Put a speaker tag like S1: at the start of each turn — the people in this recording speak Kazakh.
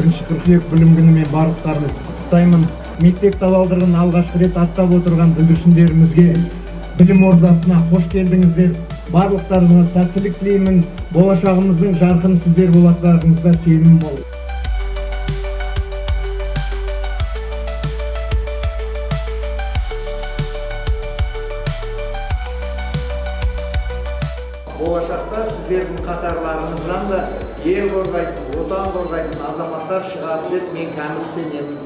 S1: 1 қыркүйек білім күнімен барлықтарыңызды құттықтаймын. Мектеп табалдырығын алғашқы рет аттап отырған бүлдіршіндерімізге білім ордасына қош келдіңіздер. Барлықтарыңызға сәттілік тілеймін. Болашағымыздың жарқын сіздер болатындарыңызға сенімім мол. Болашақта сіздердің қатарларыңыздан да ел қорғайтын, отан қорғайтын азаматтар шығады деп мен кәміл сенемін.